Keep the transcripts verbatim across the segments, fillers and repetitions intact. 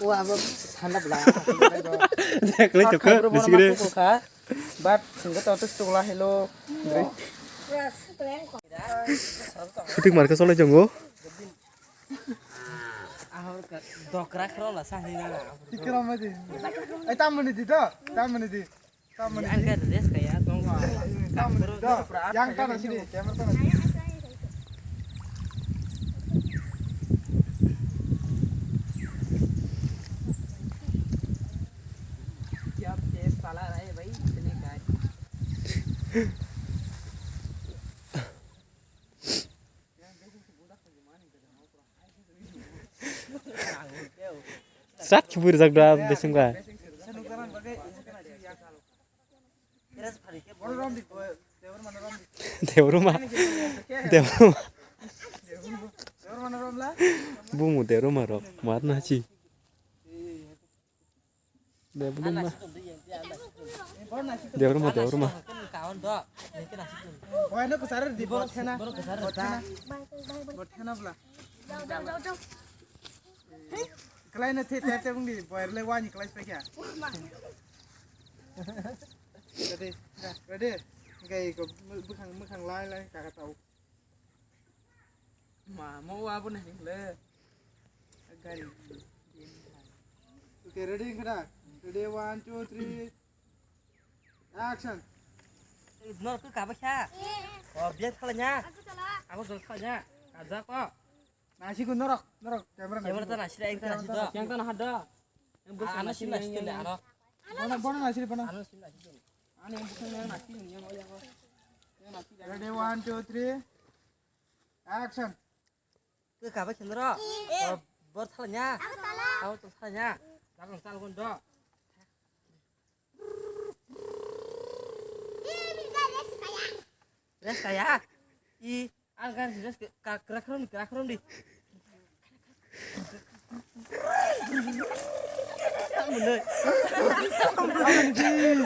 O abo sanda bla. Jeklai tokha, bisigre. But singga to tus tukla hello. Shooting marka solai jongo. Dokra khro la sahni na. Tikra madi. Ai tamani di to, tamani di. Tamani di. Angka rest kaya tong. Tamani di to. Yang tana sini, camera tana sini. क्या तेज चला रहा है भाई, इतने गाड़ी। Sat kibur jak da besing ba. Devruma. Devruma. Bumu Devruma rok. Mat na chi. Devruma. Devruma, Devruma. Boy, no, kusar di bot hena. Bot hena. Bot hena bla. Kalai na the, the, the, bung di. Boy, le wani kalai spekya. Ready, ready. Gai ko bukang, bukang lai, lai, kaka tau. Ma, mo wa bo na hingle. Gari. Okay, ready, kada. Ready, one, two, three. Action. Nor ke kaba kha? O, biya thala nya. Aku jol thala nya. Aja ko. Nasi ku norok, norok. Camera nasi. Camera ta nasi, ekta nasi do. Yang ta nahado. Yang bus ano nasi, sim nasi, nasi, ano. Bono, bono nasi, bono. Ano sim nasi. Ani yang bus yang nasi, yang yang yang. Ready, one, two, three. Action. Ke kaba khendro? Bor thalanya. Abo to thalanya. Tabang tal kondo. Res kaya. I, ang kan res ka krak rom krak rom di.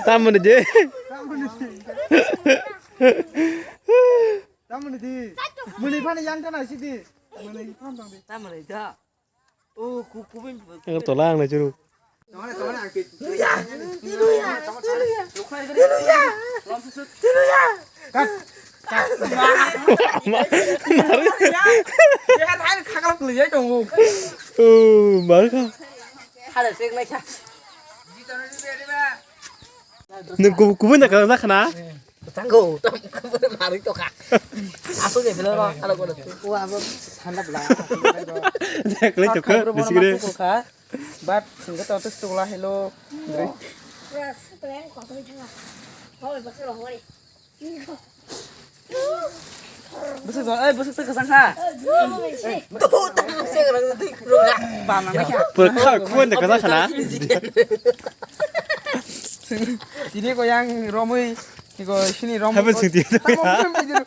Tamune je. Tamune di. Muni phani yang kana sidi. Muni phani tong di. Tamune ja. O ku ku bin. Ang tolang na juru. Tamune tamune ang ki. Tiluya. Tiluya. Tiluya. Tiluya. Kat. Kat. Mari. Ya, ya, hai khakal kuli jai tongo. O, mari ka. Hada sek lai kha. Nwng kubu-, kubun jakha, jakha na? Tanggo, tong kubun marui tokha. Aswk ni bilo ro, alo kono. O abo sanda bla. Jeklai tokha, bisigre. But singga to tus tukla hello. Bwswk jora, eh, bwswk twi kwchang kha. Pura kha, khubun de kwchang sana. Tini ko yang romwi, iko sini romwi. Habis sing tini. Tamo khum bai diru.